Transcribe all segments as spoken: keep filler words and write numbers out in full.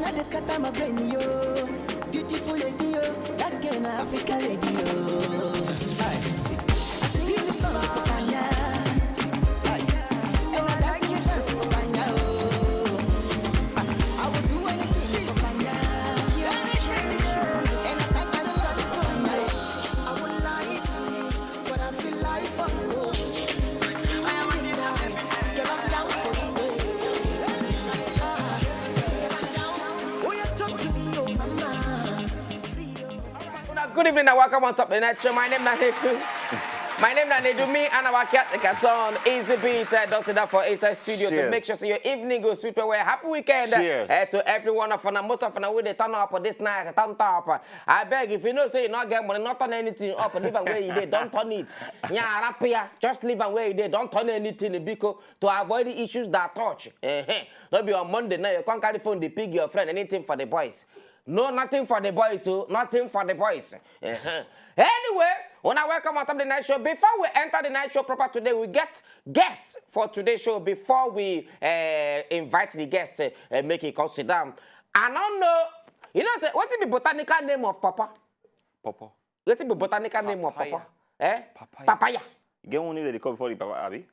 I just got time of brain, yo. Beautiful lady, yo. That girl, na African lady, yo. Aye. I see you listen for Panya. Aye. And I dance in the dance for Panya, oh. I would do anything for Panya. And I thank the Lord for Panya. I would lie, but I feel life on the road. I want this happy. Girl, I'm down for the way. Oh, you talk to me, oh, mama. Free, oh. Una good evening and welcome on top of the night show. My name na Nedu. My name na Nedu. Me and our caretaker son, Easy Beat, uh, don sit down for inside studio to Cheers. Make sure say your evening go sweet well. Happy weekend, uh, Cheers. uh, to every one of una. Most of una wey dey turn up this night, turn top. I beg, if you know say you no get money, no turn anything up. Leave am where you dey. Don't turn it. Nyarapia, just leave am where you dey. Don't turn anything, biko, to avoid the issues that touch. Uh-huh. No be on Monday now you come carry phone dey ping your friend. Anything for the boys. No, nothing for the boys, so nothing for the boys. Uh-huh. Anyway, una welcome on top the night show. Before we enter the night show proper today, we get guests for today's show. Before we uh, invite the guests, uh, make it come sit down. I don't know. You know, say, what is the botanical name of Papa? Papa. What is the botanical name of Papa? Papaya. Eh? Papaya. Papaya. You get one name that they call before the Papa, Abi?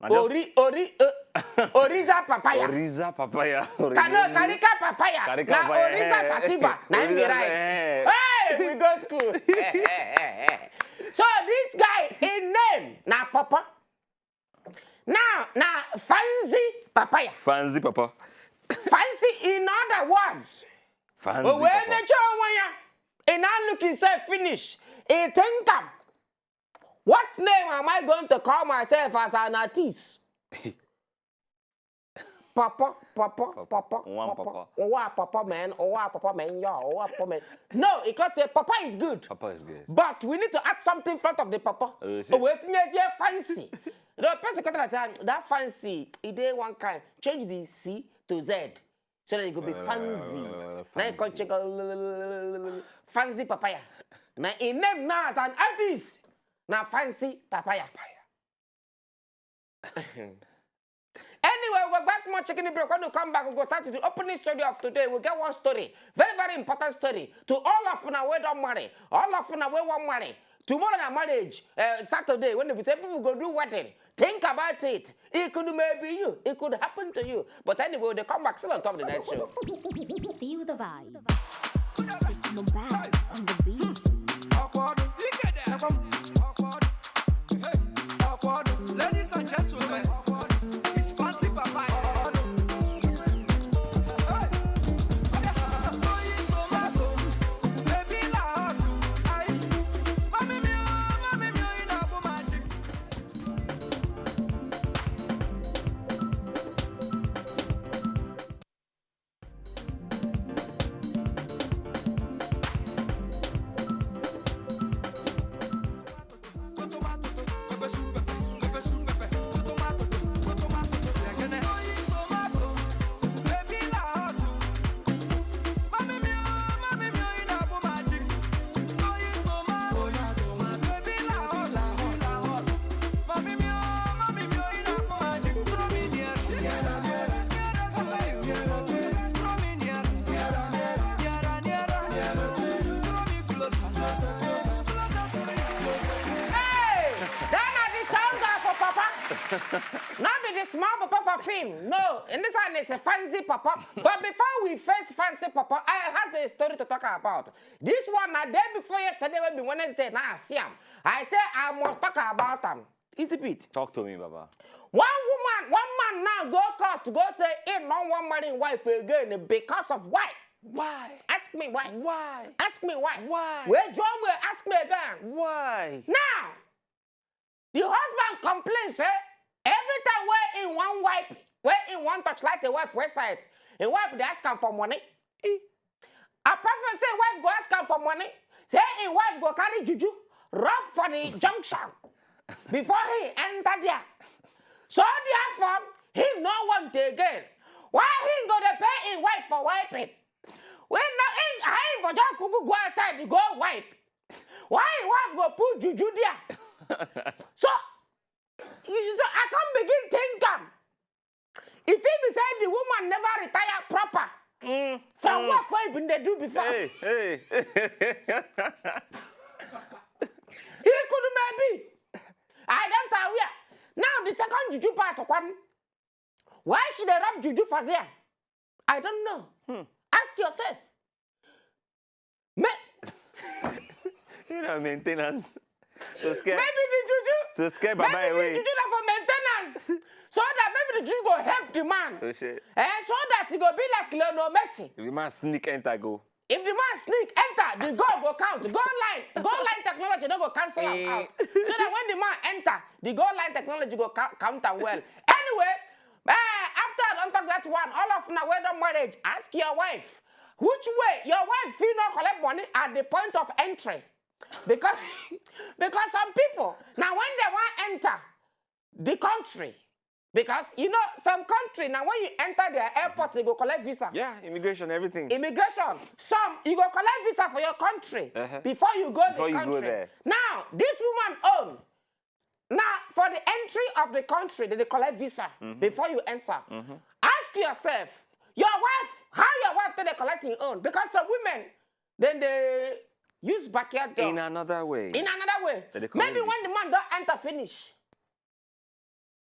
Na just Ori, ori, uh, Oriza Papaya. Oriza papaya. Kano, Karika Papaya. Karika Na Papaya, Oriza eh. Sativa. Na him be Oriza, rice. eh. Hey, we go school. Eh, eh, eh, eh. So this guy, him name na Papa. Now, na Fancy Papaya. Fancy Papa. Fancy, in other words, Fancy oh, when Papa. the child when ya, he now look himself finish. He think am. What name am I going to call myself as an artist? Papa, Papa, Papa, One Papa, Papa. Owa Papa man, Owa Papa man, yeah, Owa Papa man. No, because say Papa is good. Papa is good. But we need to add something in front of the Papa. Oh, you see? Oh, wait, yes, yeah, fancy. The person come and say, "Ah, that fancy, it dey one kind. Change the C to Z. So that it could be fancy." Uh, Now you come fancy. Check out fancy papaya. Now in name now as an artist. Now fancy papaya. Anyway, we go back small chicken break. When we come back, we go start with the opening story of today. We get one story, very, very important story. To all of una wey don marry, all of una wey wan marry. Tomorrow na marriage, uh, Saturday, when we say people go do wedding. Think about it. It could maybe you. It could happen to you. But anyway, they come back still on top of the next show. Feel the vibe. It's Mobile on the beat. Awkward. Look at that. Awkward. Hey. Awkward. Ladies and gentlemen, it's Fancy Papa. Hey. Tomato, baby, la hot. Aye. Mami mio, mami mio, ina bumaji. Hey! That na the sound guy for Papa. Not be the small Papa for film. No, and this one is a fancy Papa. But before we face fancy Papa, I has a story to talk about. This one na day before yesterday when be Wednesday. Now I see him. I say I must talk about him. Easy beat. Talk to me, Baba. One woman, one man now go court to go say he no wan marry him wife again because of why? Why? Ask me why. Why? Ask me why. Why? Where John will ask me again. Why? Now, the husband complains, eh? Every time where he one wipe, where he one touch like a wipe website, a wipe they ask him for money. Eh. Apart from say wife go ask him for money, say him wife go carry juju, rub for the junction before he enter there. So therefore, he no want again. Why he go dey pay him wife for wiping? When no him, I for just kuku go outside go wipe. Why him wife go put juju there? So, so I can't begin think am. If he be say the woman never retire proper, Mm. From work wey you been dey do before. Hey, hey. He could maybe. I don't aware. Now the second juju part, Okwan. Why she dey rub juju for there? I don't know. Hmm. Ask yourself. May- You know, maintenance. To scare, Maybe the juju. to scare Baba Maybe the away. juju na for maintenance. So that maybe the juju go help the man. Oh, shit. Eh, so that he go be like Lionel Messi. If the man sneak enter, go. If the man sneak, enter, the goal go count. Goal line, goal line technology no go cancel am Eh. out. So that when the man enter, the goal line technology go count, count am well. Anyway, eh, after I don talk that one, all of una wey don marriage, ask your wife. Which way your wife fit no collect money at the point of entry? Because because some people, now when they want enter the country, because you know some country, now when you enter their airport, they go collect visa. Yeah, immigration, everything. Immigration. Some you go collect visa for your country Uh-huh. before you go Before the you go country. There. Now, this woman own. Now, for the entry of the country, they dey collect visa Mm-hmm. before you enter. Ask yourself, your wife, how your wife take dey collect im own? Because some women, then they use backyard door. In another way. In another way. They dey collect Maybe when the man don enter finish,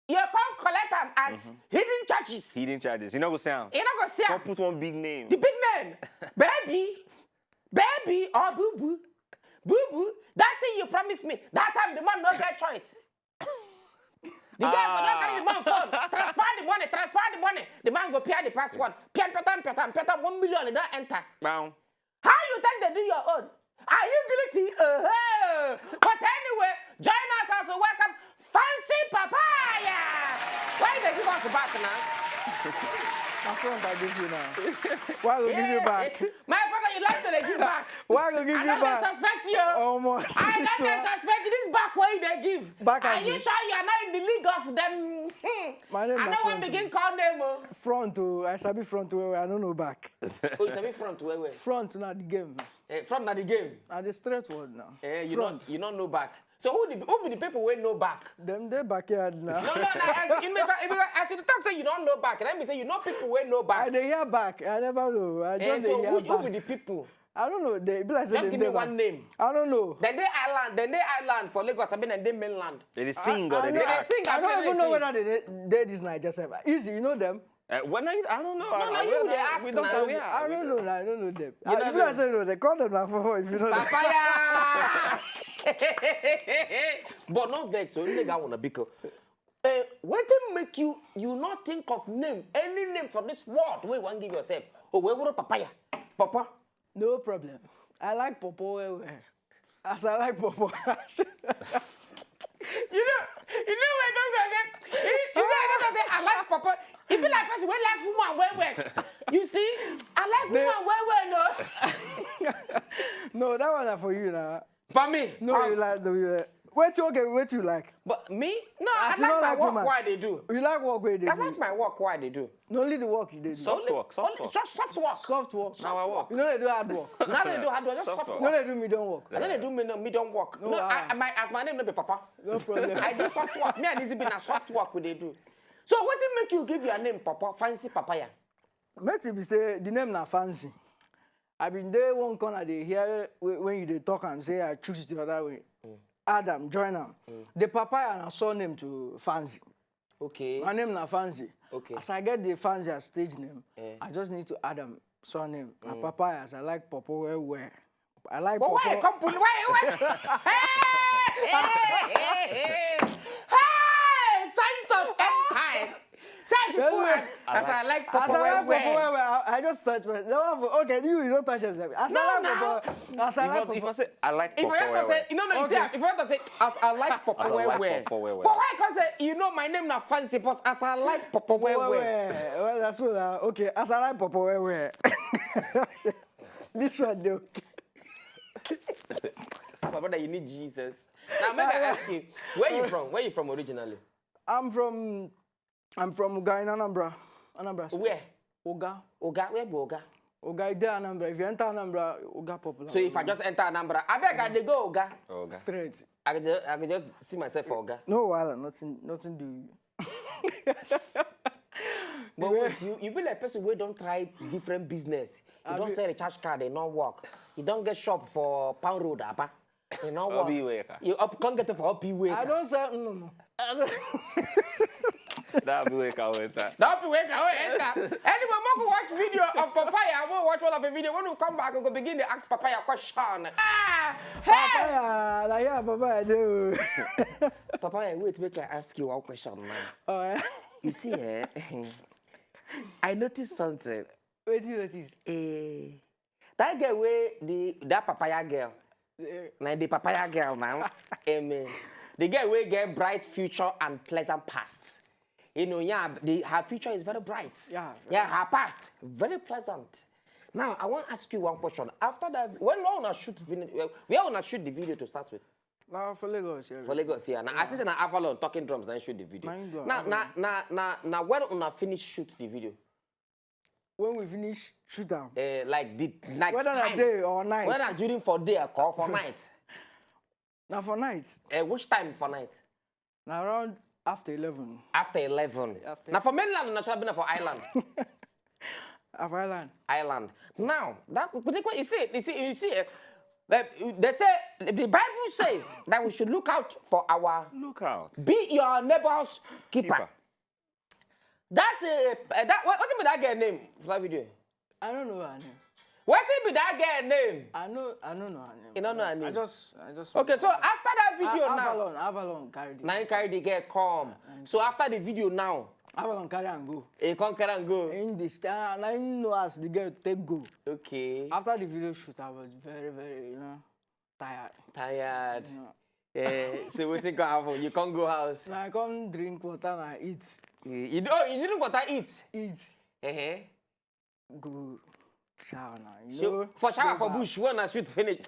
you come collect am as hidden charges. Hidden charges. You know go sound. You no go see Come am. Put one big name. The big name, baby, baby or boo boo, boo boo. That thing you promised me. That time the man no get choice. The guy go don carry the man phone, transfer the money, transfer the money. The man go pay the password. Piam, petam, petam, petam, one million, e don enter. Bow. How you take dey do your own? Are you guilty? Uh-huh. But anyway, join us as we welcome Fancy Papaya. Why you dey give us back now? Na front I give you now. Why I go give you back? My brother, you like to dey give back. Why I go give I you don't back? Suspect you. Omo, I don't dey suspect this back wey you dey give. Back Are as you you- sure you are not in the league of them? Hmm. My name I na no wan front. Begin call name o. Front o, I sabi front well well, I no know back. Oh, you sabi front well well. Front na the game. Eh, front na the game. Na the straight word now. Eh, you Front. Not you not know back. So who the who be the people wey know back? Dem dey backyard now. No, no, no. As you make, as you talk say you don't know back, let me say you know people wey know I back. dey hear back. I never know. I Eh, just so dey who, hear who back. Be the people? I don't know. They be like say Just they give me dey one back. Name. I don't know. Then they island, then they island for Lagos. I mean, then they mainland. They dey sing or I, they I, dey I, act. Sing I and don't play even know sing. Whether they dey dey this Naija sef. Easy, you know them. Uh, when I, I don't know. No, I, no, I, you we dey don't- ask we don't now. know. Yeah, I we don't know. know. I don't know them. You I, don't you be like know. Say no. They call them now for if you know them. Papaya. But no vex, so you got one because. Uh, wetin make you you not think of name, any name for this world wey you wan give yourself? Oh, wey wúrò papaya, papa. No problem. I like pawpaw well well. As I like pawpaw. You know, you know when doctor say, you know when doctor say I like papa. E be like person wey like woman well well. You see, I like woman well well o. No, that one na for you now. For me, No, for- you like the you like. Wait, okay, wait, you like. But me, no, As I you like don't my like work woman. Why they do. You like work where they I do. Like my work why they do. No, only the work you dey do. Soft work, soft Only, work. Just soft work. Soft work. Now I work. You know they do hard work. Now they do hard work, just Soft soft work. You know work. They do medium work. I don't dey do me no medium work. No, No, ah. I, my as my name no be papa. No problem. I do soft work. Me and Izzy be na soft work we dey do. So wetin make you give your name papa, fancy papaya? Make it be say the name na fancy. I been dey one corner dey hear whe- when you dey talk am say I choose the other way. Add am, join am. The papaya na surname to fancy. Okay. My name na fancy. Okay. As I get the fancy as stage name, Eh. I just need to add am surname. Na papaya as I like pawpaw well well. I like But why you pawpaw. Come put why why? Hey, hey, hey, hey, hey. Hey, signs of end time. Say if you put am, as I like As pawpaw I well like pawpaw well. Well well, I, I just touch my. No, okay, you you don't touch yourself. As No, I like now. Pawpaw, as I If like I, if I Pawpaw. Say I like If I pawpaw want to well say, well. You know, no, you see, Okay. If I want to say, as I like pawpaw As I well like well. Pawpaw well well. But why can't say, you know, my name na fancy, but as I like pawpaw well Well well. Well, well, that's so now. Okay, as I like pawpaw well well. This one dey okay. My brother, you need Jesus. Now, make I ask you, where you from? Where you from originally? I'm from I'm from Uga in Anambra. Anambra State. Where? Uga. Oga, where be Oga? Uga is there Anambra. If you enter Anambra, Uga popular. So if I just enter Anambra, I beg I dey go Oga. Oh, God. Straight. I can just, I can just see myself for Oga. No wahala, nothing nothing do you. But wait, you, you be like person wey don try different business. You don sell recharge card, e no work. You don get shop for Pound Road, Aba. E no work. Obi Iweka. You up, come get it for Obi Iweka. I don't sell no no. That be wake up with that. Don't be wake up, wake up. Anyway, we go watch video of papaya. We go watch one of the video. When we come back, we go begin to ask papaya question. Ah, hey! Papaya, na here papaya dey. Papaya, wait, make I ask you one question now. Oh, yeah. You see, eh, I noticed something. Wetin you notice? Eh, that girl wey the that papaya girl, na the papaya girl now. Amen. The girl wey get bright future and pleasant past. You know, yeah, the, her future is very bright. Yeah, Yeah, her past very pleasant. Now I wan ask you one question. After that, when una shoot finish, where una shoot the video to start with? Na for Lagos, yeah. For Lagos, yeah. Now I think na Avalon Talking Drums then shoot the video. Mind you, Now, now, Avalon. now, now, now, when una finish shoot the video? When we finish shoot am. Uh, like the night Whether na time. Day or night. Whether during for day or for night. Na for night. Uh, which time for night? Na around after eleven. After eleven. After- Now for mainland, na should be na for island. Of island. Island. Now that you see, you see, you see. Uh, they say the Bible says that we should look out for our Look out. be your neighbor's keeper. Keeper. That uh, uh, that what, what be that girl name for that video? I don't know her name. What be that girl name? I know I don't know her name. You don't know her name? I just I just Okay, so after that video A- now, Avalon, Avalon carry the now you carry the girl come. So after the video now, Avalon carry and go. you come carry and go. In this time, I know as the girl take go. Okay. After the video shoot, I was very, very, you know, tired. Tired. You know. Eh, so wetin come happen? You come go house. So I come drink water and I eat. You, you, oh, you didn't go to eat. Eat. Uh-huh. Go shower now. You So, know, for shower go for back. bush, when I shoot finish.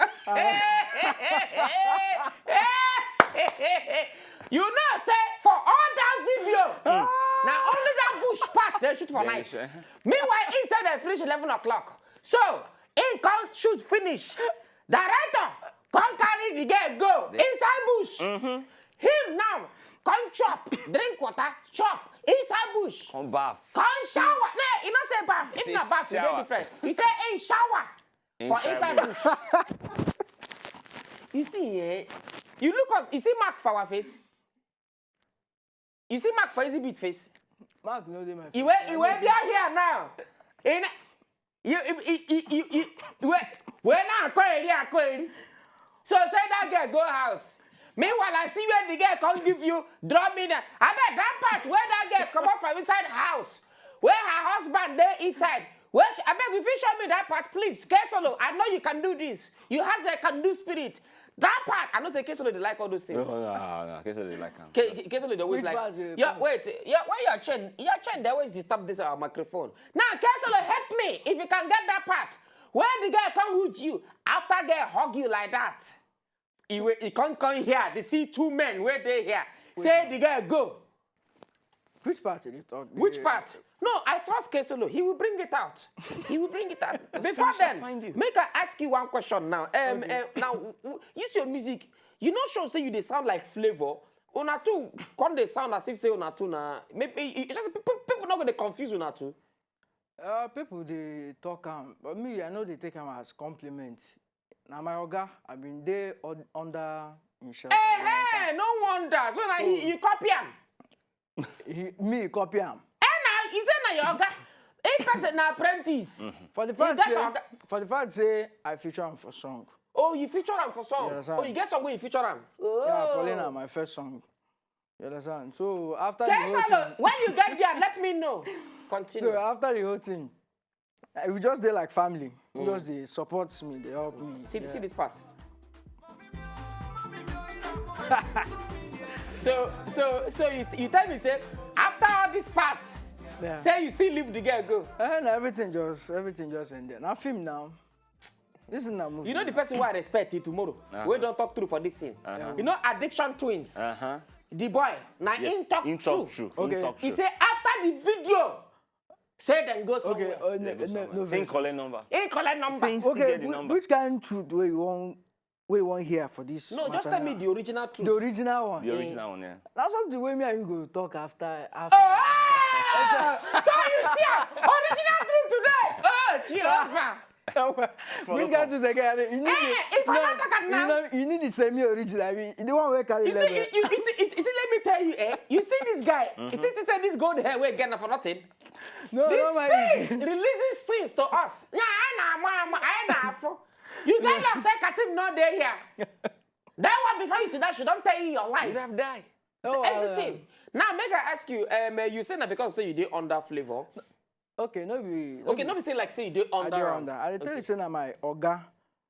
You know, say for all that video, na only that bush part they shoot for They night. shoot, eh. Meanwhile, he said they finish eleven o'clock. So, he come shoot finish. Director, come carry the girl go inside bush. Him now, come chop, drink water, chop inside bush. Come bath. Come shower. No, he not say bath. If Say not bath, you shower. get different. He say, hey, shower for Inside inside bush. You see, eh? You look up, you see mark for our face? You see mark for easy beat face? Mark no dey my He will, he will be out here now. In, you, you, you, you, you, you, where, where now? Koiri, Koiri. So say that girl go house. Meanwhile, I see when the girl come give you draw me now. I bet that part where that girl come up from inside house, where her husband there inside. Where she, I beg you, if you show me that part, please. K Solo, I know you can do this. You have the can do spirit. That part, I know say K Solo they like all those things. No, no, no, no. K Solo dey like am. K- K- K Solo they always Which like. part you Yeah, come? Wait, yeah, where your chain? Your chain they always disturb this our microphone. Now, K Solo, help me if you can get that part. Where the girl come hood you after girl hug you like that? He will, he come come here. They see two men where they here. Say the girl go. Which part you dey talk? Which The- part? No, I trust K Solo. He will bring it out. He will bring it out. Before shall then, find you. Make I ask you one question now. Um, uh, now, w- w- use your music. You know, show say you they sound like Flavor. Una two, come they sound as if say una two na. Maybe it- it's just people, people not gonna confuse una two. Uh, people dey talk am, but me I know they take am as compliment. Na my oga, I been dey un- under him shelter. Hey, hey, no wonder. So now he, you copy him. He, me copy am. And now he say na your oga. In person na apprentice. For the fact get say, oga. For the fact say I feature am for song. Oh, you feature him for song. You understand? Oh, you get song where you feature him. Oh. Yeah, Paulina, my first song. You understand? So after the whole Kesalo, thing, when you get there, let me know. Continue. so after the whole thing, eh, we just dey like family. We just dey support me, they help me. See, Yeah. see this part. So, so, so you, you tell me say after all this part, Yeah. Say you still leave the girl go. And everything just everything just ended. Now film now. This is not movie. You know the person who I respect till tomorrow. Uh-huh. We don't talk through for this thing. Uh-huh. You know Addiction Twins. Uh-huh. The boy, now Yes. in talk In true. Talk True. Okay. In Talk He True. Say after the video, say then go somewhere. Okay. Oh, Yeah, no, go no, somewhere. no, Thing vex. Collect number. He collect number. Things to Okay, get the whi- number. Which kind of truth where you want where you want hear for this? No, just matter tell me now? The original truth. The original one. The original one, yeah. That's something where me and you go talk after. After. Oh, ah! So you see, ah, original truth today. Oh, Jehovah. Which kind of thing again? You need Eh, the, if I not talk am you, now. Know, you need the semi original. I mean, the one where carry You see, level. you, you, you see, you see, you see, let me tell you, eh? You see this guy? You see, to say this gold hair we get na for nothing. No, The no, my. spirit releases things to us. Yeah, I know, mama, I know. You get like say Katim not there here. That one before you see that, she don't tell you your life. You have died. Oh, uh, Everything. Now, make I ask you. Um, uh, you say that because say you dey under Flavor. Okay, no be. Okay, no be say like say you dey I under. dey am. under. I dey tell Okay. You say na my oga.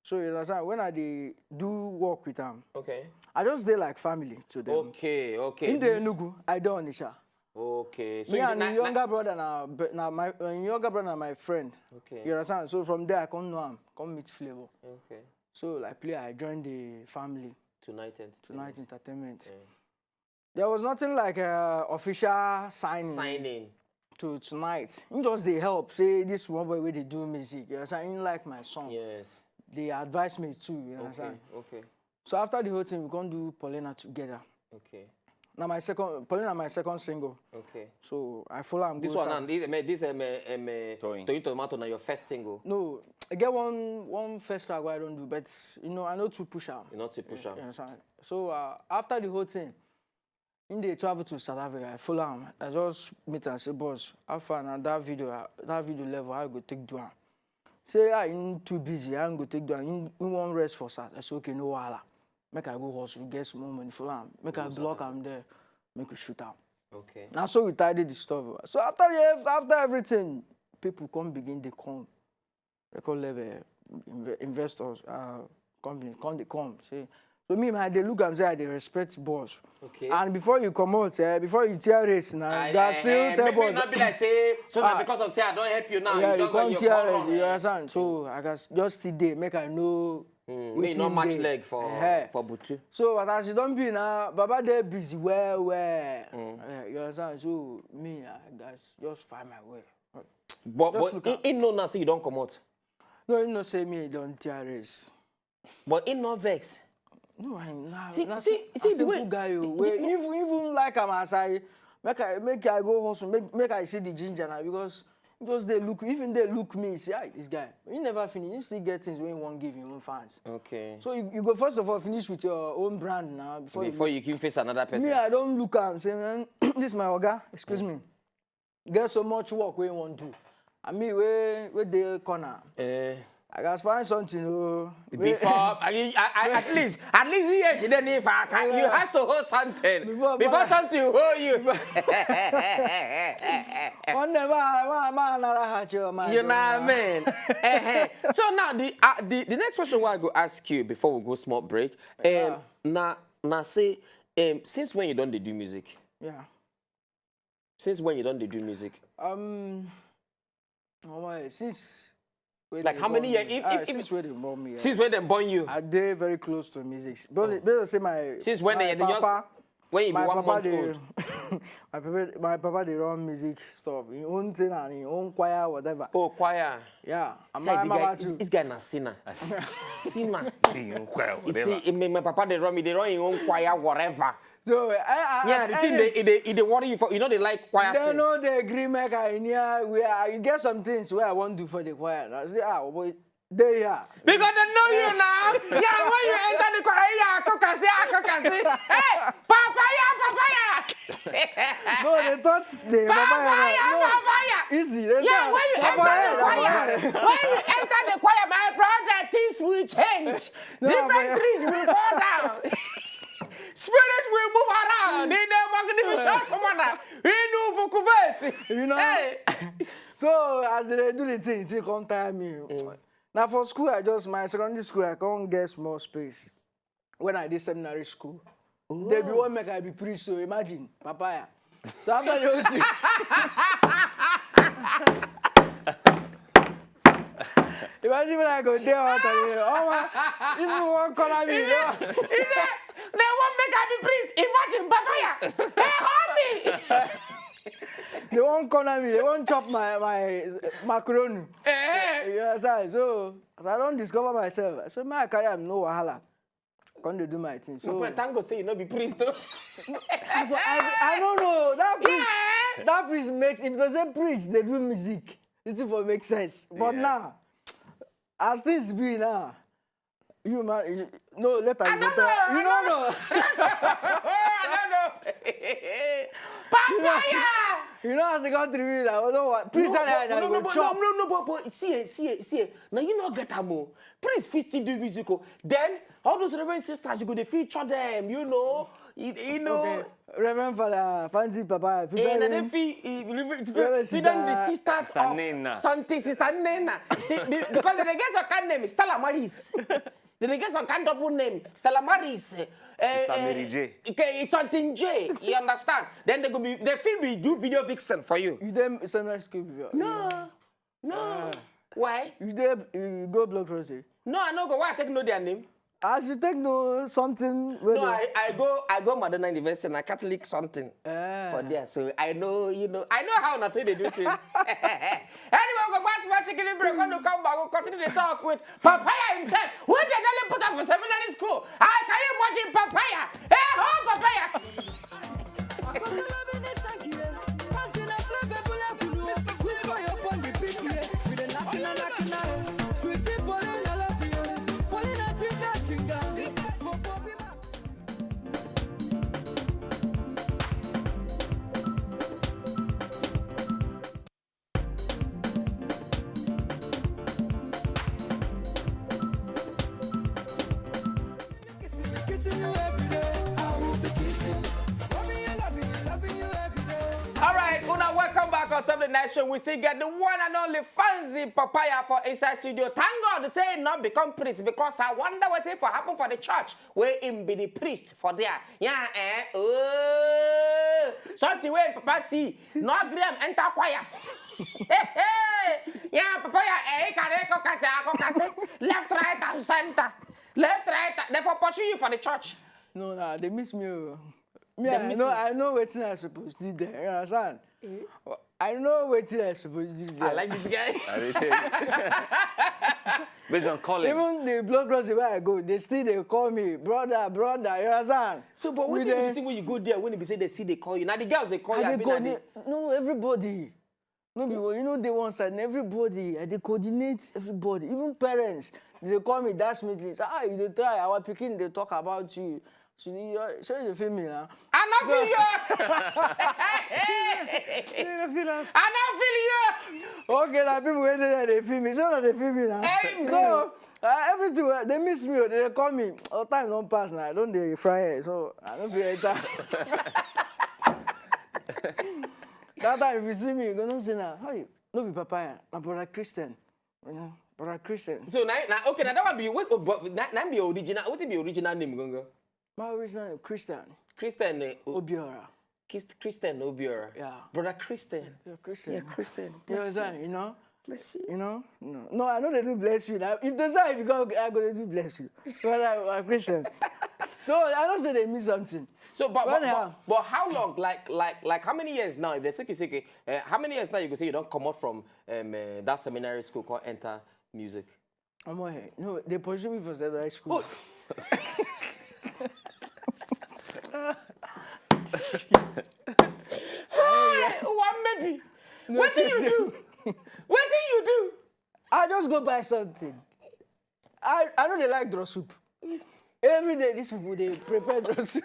So you understand when I dey do work with am, Okay. I just dey like family to them. Okay. Okay. In the Enugu, I dey Onisha. Okay. So Me you and na, him na- younger brother na be- na my uh, him younger brother na my friend. Okay. You understand? So from there I come know am, come meet Flavor. Okay. So like play, I join the family Tonight and Tonight Entertainment. Yeah. There was nothing like uh, official signing. Signing. To Tonight. He just dey help. Say this one boy wey dey do music. You understand? He like my song. Yes. They advise me too. You Okay. understand? Okay. So after the whole thing, we come do Paulina together. Okay. Now my second Paulina, my second single. Okay. So I follow am. This go one side. And this, I mean, this um, uh, um, uh, Toyin. Toyin Tomato now your first single. No, I get one one first track wey I don do, but you know I no too push am. You not to push You am. understand? So uh, after the whole thing, him dey travel to South Africa. I follow am. I just meet am say, "Boss, how far na that video? Uh, that video level, how you go take do am?" Say, "Ah, him too busy. How him go take do am? Him, him wan rest for South." I say, "Okay, no wahala. Make I go hustle, get small money, follow am. Make I block am there. Make we shoot am." Okay. Na so we tidy the stuff. So after the, after everything, people come begin dey come. Record level, inve- investors, uh, company, come dey come. Say, so me, I dey look am say I dey respect boss. Okay. And before you comot, eh, before you tear race now, I- you gats I- still I- tell Make boss. it not be like say so now Ah. because of say I don't help you now. Yeah, You you don't go come you tear come race. run. You Eh. Understand? So I gats just still dey make I know. Mm, make you Wetin not match dey. Leg for Ehe. For Butu. So but as e don be now, Baba dey busy well well. Mm. Eh, you understand? So me, I gats just find my way. But Just but look he, am. He know now say you don't come out. No, you know say me don tear race. But he no vex. No, I na See- na see- so- see as the a way- good guy o. the- Wey the- even even like am as I make I make I go hustle, make make I see the ginger now because he just dey look, even dey look me, say, "Ah, this guy, he never finish. He still get things wey he wan give him own fans." Okay. So you, you go first of all finish with your own brand now before Before you. You can face another person. Me, I don look am say, "Man, this my oga, excuse me, get so much work wey he wan do." And me wey wey dey corner, Eh, I gats find something o. Wey- before I, I, I, at least at least he age dey need for can you Yeah. Has to hold something Before before Baba- Something hold you. One day, man, man, man, another hatch, oh, man. You know what I mean? Eh, eh. So now the, uh, the the next question wey I go ask you before we go small break, um, Yeah. na na say, um, since when you don dey do music? Yeah. Since when you don dey do music? Um. Oh my, since. Wey Like, dey how many born years? Me. If- Ah, if- if- since wey dey born me. Yeah. Since when dem born you? I dey very close to music. But oh. Say my Since when my they just papa, when you be my one papa month dey, old? My papa, my papa dey run music stuff. His own thing and his own choir, whatever. Oh, choir. Yeah. And See, my the mama guy, too. This guy na sinner. Sinner. Choir, You whatever. See, eh, my, my papa dey run me. Dey run his own choir, whatever. So I, I, Yeah, I, the I, thing they, they, they dey worry you for. You know they like choir They thing. No dey agree make I near where I get some things where I wan do for the choir. I say, ah, boy, dey here. Because they know you now. Yeah, when you enter the choir, yeah, akokasi, akokasi. Hey, papaya, papaya. No, they thought the papaya. Papaya, No, papaya. Easy. They Yeah, thought when you enter papaya, the choir, papaya. When you enter the choir, my brother, things will change. No, Different but- trees will fall down. Spirit will move around. In the magnificent someone. In Uvukuveti. You know? Hey. So as they do the thing, it come tire me. Now for school, I just my secondary school, I can't get small space. When I did seminary school, they be one make I be priest. So imagine, papaya. So after the whole thing, imagine when I go there out and oh my, this people won't call me. He said, they won't make I be priest. Imagine, papaya. Hey, homie. They won't call me. They won't chop my my macaroni. Eh, You understand? So as I don't discover myself, so my career am no wahala. Come dey do my thing. So But thank God say you no be priest though. I, for- I, I don't know that priest. That priest makes, if they say priest, they do music. It for make sense. But Yeah. Now, as things be now, you man, you, no, later I you don't go know. tell- I You don't know know. No. Papaya. You know, as the country be, I don't know what. Please, No, I, I, no, I no, go no, chop. no, no, but, but see, eh, see, eh, see, eh. Now you know get am o. Priest fit still do music o. Then all those reverend sisters, you go dey feature them, you know. You, you know. Okay. Reverend Father Fancy Papa, if you Eh, tell na me- dem fit eh, reverend- Reverend fit don the Sister- sisters Sister of Nena. Something Sister Nena. See, be- because they get some kind name, Stella Maris. They get some kind double name, Stella Maris. Eh, Sister eh, Mary J. Okay, it's something J. You understand? Then they go be they fit be do video vixen for you. You dem seminary school before? No, no. Why? You dey you go block rosary. No, I no go. Why I take know their name? As you take know something. Wey No, dey- I, I go I go Madonna University na Catholic something Eh. for there. So I know you know I know how una take dey do things. Anyway, we go back to my chicken break. When we come back, we'll continue the talk with Papaya himself. When they nearly put up for seminary school, I can you imagine Papaya? Hey, ho, Papaya! All right, una welcome back on top of the night show. We still get the one and only Fancy Papaya for inside studio. Thank God say not become priest because I wonder what if happen for the church where him be the priest for there. Yeah, eh? Oh, something where Papa see, no gree am enter choir. Yeah, Papa, yeah, eh, kare ko kase, ko kase. Left, right, and center. Left, right, and- they for pursue you for the church. No, nah, they miss me. Oh. Me, They I miss know, you. I know wetin I suppose do there. You understand? I know wetin I suppose do there. I like this guy. I dey tell you. Based on calling. Even the block crossing where I go, they still they call me brother, brother. You understand? So, but We what thing be dey- the thing when you go there when they say they see they call you? Now the girls they call you. I I dey be like, coordinate. No, everybody. No be you know they one side. Everybody. I dey coordinate everybody. Even parents. They call me dash meetings. Ah, you dey try. Our pikin they talk about you. So you say you feel me now. I not feel you. You don't feel am. I not feel you. Okay, now people wey dey there they feel me. So that they feel me now. Hey, So uh, everything wey- they miss me. Oh, they call me. Oh, time don't pass now. I don't dey fry hair, so I don't be enter. That time if you see me, you go know say na how you no be Papaya, na brother Christian. You know, brother Christian. So now, now okay, now that one be what? Oh, but now, now be original. What be original name, Gongo? My original name Christian Christian, eh, O- Obiora. Christ- Christian Obiora. Yeah. Brother Christian. Yeah, Christian. Yeah, Christian. You understand? You know. Bless you. You know, no, no, I know they do bless you. Now, if they say because I go to do bless you, but I, I'm Christian. So I don't say they miss something. So, but, but, Anyhow. but, but how long? Like, like, like, how many years now? If they say, say, okay, uh, how many years now you go say you don't come out from um, uh, that seminary school called Enter Music? I'm okay. No, they pursue me for seminary school. Hey, one maybe. What do you do? What do you do? I just go buy something. I I know they like draw soup. Every day these people they prepare draw soup.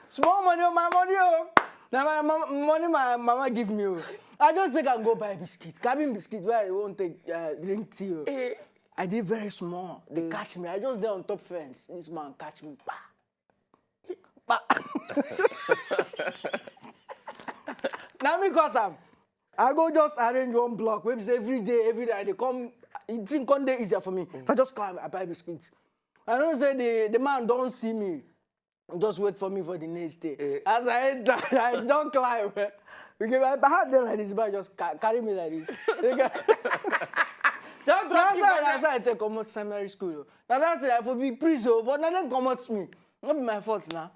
Small money on my money, oh. Now my mom, money my mama give me, oh. I just take and go buy biscuit, cabin biscuit where I won't take uh, drink tea. Oh. I did very small. They catch me. I just there on top fence. This man catch me. Bah. Bah. Now me cause am. I go just arrange one block. Maybe say every day, every day I dey come. It thing come dey easier for me. If I just come, I buy biscuits. I know say the the man don't see me. Just wait for me for the next day. As I enter, I don't climb. Because I had there like this, but just ca- carry me like this. They ca- Don't drop That's you why, for that's why I take almost seminary school. Now that's it. I for be priest, oh, but now they come out me. Not be my fault now.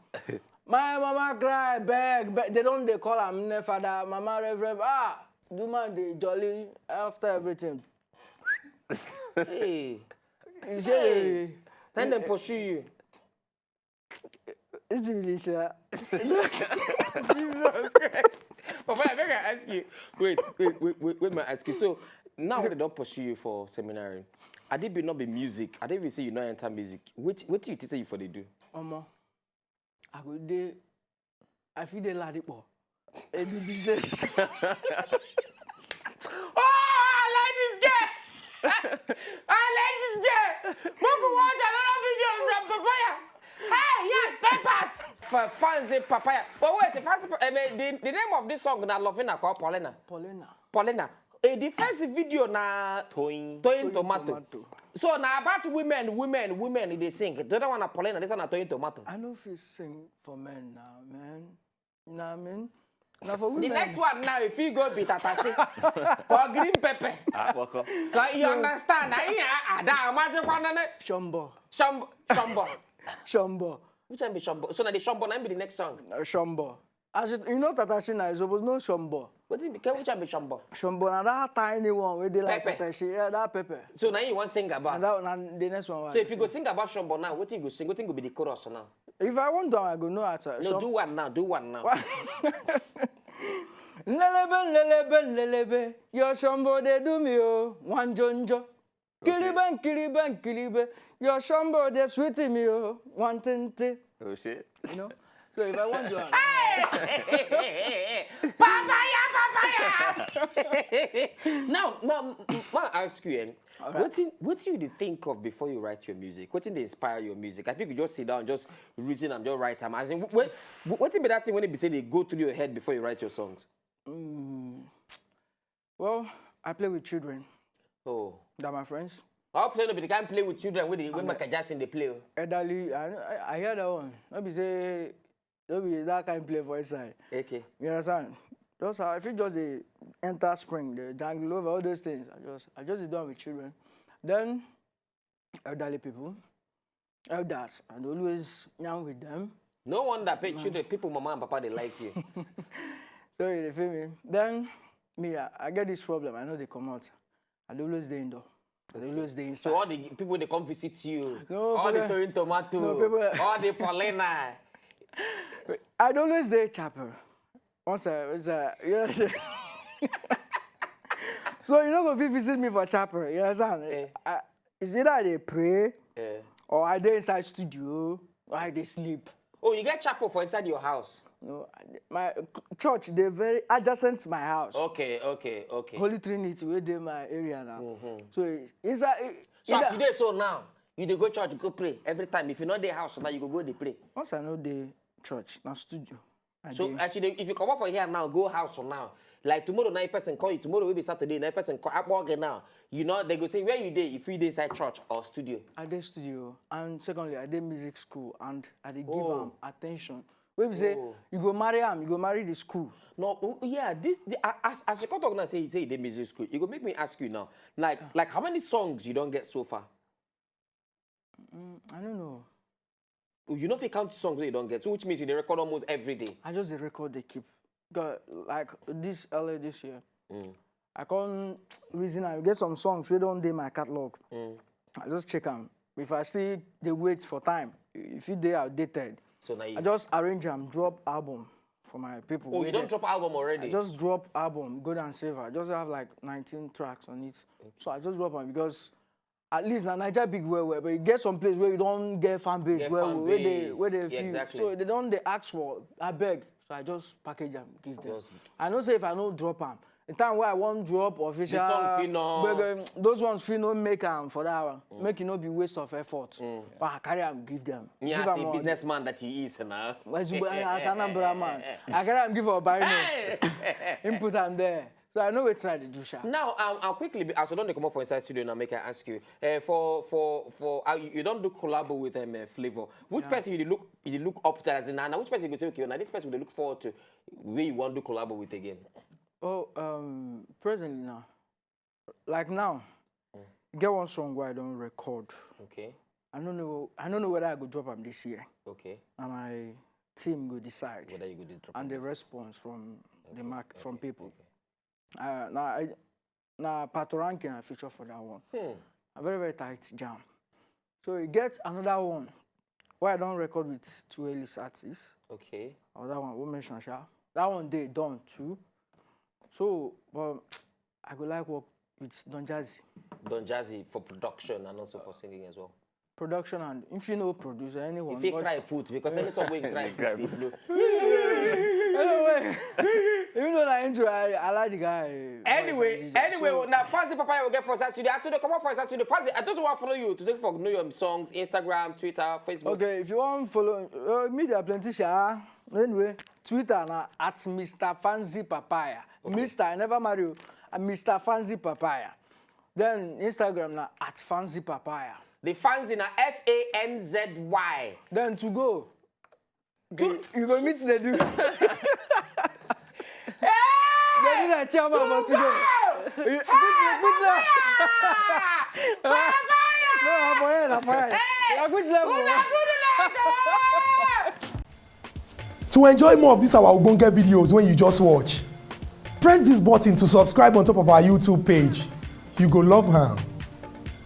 My mama cry, beg, beg. They don't they call am ne father, mama reverend. Ah, the man they jolly after everything. Hey, You say, then they pursue you. It's really sir. Jesus Christ. But I beg I ask you. Wait, wait, wait, wait, wait, may I ask you. So now they don't pursue you for seminary. I did be not be music. I didn't even say you not enter music. What what do you say you for they do? Omo, I go dey, I feel dey Ladipo. A do business. Oh, I like this girl. I like this girl. Move forward another video from Papaya. Hey, yes, Peppat. For fans say Papaya. But wait, the fans, I mean, the, the name of this song na Lovina called Paulina. Paulina. Paulina. Eh, the first video na Toyin. Toyin Tomato. Tomato. So na about women, women, women they sing. The other one na Paulina, this one na Toyin Tomato. I know if you sing for men now, man. You know what I mean? Now for women. The next one now, if you go be Tatashi or green pepper, Ah, welcome. cause you understand. I hear Ada Amasi Kwanane. Shombo. Shombo, Shombo. Shombo. Which one be Shombo? So now the Shombo, now be the next song. Uh, Shombo. As you, you know Tatashi now, you suppose know Shombo. What is it? Which one be Shombo? Shombo na that tiny one wey dey like Pepper. Tatashi. Yeah, that pepper. So now you want sing And about. that one, and the next one. So if you go sing about Shombo now, what you go sing? What you go be the chorus now? If I want to, I go know how to. No, Shom- do one now. Do one now. Nlelebe, nlelebe, nlelebe, your Shombo dey do me oh, one jonjo. Kiliban, kiliban, kilibe, your Shombo dey sweet me oh, one tinte. Oh shit. You know? So if I want to, Papaya, papaya. Now, now, ma ask you, eh, what thing, what you dey think of before you write your music? What thing dey inspire your music? I think you just sit down, just reason and just write them. As in, what, what thing be that thing when it be say they go through your head before you write your songs? Well, I play with children. Oh, They're my friends. I hope say no be the kind play with children with the when Michael Jackson they play. Oh. Elderly, I, I, I hear that one. No be say, no be that kind play for inside. Okay. You understand? Just how if you just dey enter spring, the jungle over all those things. I just, I just dey do am with children. Then elderly people, elders, and always yarn with them. No wonder pay children, people, mama and papa, they like you. So you dey feel me? Then me, I, I get this problem. I know they come out. I dey always dey indoor. I dey always dey inside. So all the people they come visit you, No, all the forget- Toyin Tomato, No, people- all the Paulina. I dey always dey chapel. Once I, once I, yeah. So you no go fit visit me for chapel. You understand? Eh. I, it's either I dey pray Eh. or I dey inside studio or I dey sleep. Oh, you get chapel for inside your house. No, I dey- my church dey very adjacent to my house. Okay, okay, okay. Holy Trinity wey dey my area now. So it's inside. So as either- you dey so now, you dey go church go pray every time. If you not dey house now, you go go dey pray. Once I no dey church, na studio. I So dey. As you dey, if you come up for here now, go house for now. Like tomorrow night, person call you. Tomorrow will be Saturday. Night person call up again now. You know they go say where you dey. If you dey inside church or studio. I dey studio, and secondly, I dey music school, and I dey give Oh. am attention. Wey be say Oh. you go marry am, you go marry the school. No, oh, yeah, this the, a- as as you come talk now, say say you dey music school. You go make me ask you now, like like how many songs you don't get so far? Mm, I don't know. Oh, you know if you count songs wey you don't get, so which means you dey record almost every day. I just dey record, dey keep. Got like this early this year. I come reason I get some songs wey don dey my catalog. I just check am. If I still dey wait for time, if it dey outdated, So now you. I just arrange am, drop album for my people. Oh, wey you don't dey- drop album already. I just drop album, Gold and Silver. I just have like nineteen tracks on it. So I just drop am because at least na Naija big well well, but you get some place where you don't get fan base Get well fan well, where they base. where they Yeah, feel. Exactly. So they don't they ask for I beg. So I just package am, give them. Just- I know say if I no drop am, the time where I won't drop official, song fit no- gbege, those ones fit no make am for that one. Make it no be waste of effort. But I carry am give them. Yeah, Give as am a all. Businessman that he is now. As you- as Anambra man, I carry am give Obano. Him put am there. So I know wetin I dey do sha. Now, um, I'll quickly be, as I don't come up for inside studio now, make I ask you. Uh, for for for uh, you you don't do collabo with um, uh, Flavor. Which person you dey look you dey look up to as in now? Which person you go say okay, now this person you dey look forward to? Where you want to collabo with again? Oh, um, presently now, like now, get one song where I don't record. Okay, I don't know. I don't know whether I go drop am this year. okay. And my team go decide. Whether you go do drop And the this. Response from the mark from people. Uh, now I now Pato Ranking I feature for that one. Hmm. A very very tight jam. So you get another one. Why I don't record with two Ellis artists. Okay. Or that one we mention sha. That one dey done too. So, but I go like work with Don Jazzy. Don Jazzy for production and also for singing as well. Production and if you know producer anyone. If you but- try put because any song wey you try put dey blow. Anyway, even though that intro, I, I like the guy. Anyway, Voice and D J, anyway, so- now fans the papa will get for Saturday. I still come up for Saturday. Fans, I just want to follow you to take for know your songs, Instagram, Twitter, Facebook. Okay, if you want follow uh, media plenty sha. Anyway, Twitter na at Mister Fancy Papaya. Mister I never marry you. Uh, Mister Fancy Papaya. Then Instagram na at Fancy Papaya. The fans in a F A N Z Y. Then to go. You, you go meet the dude. The dude like chairman for to go. You- Which, which level? No, I'm for here, I'm for here. Like, which level? To enjoy more of these our ogbonge videos when you just watch, press this button to subscribe on top of our YouTube page. You go love am.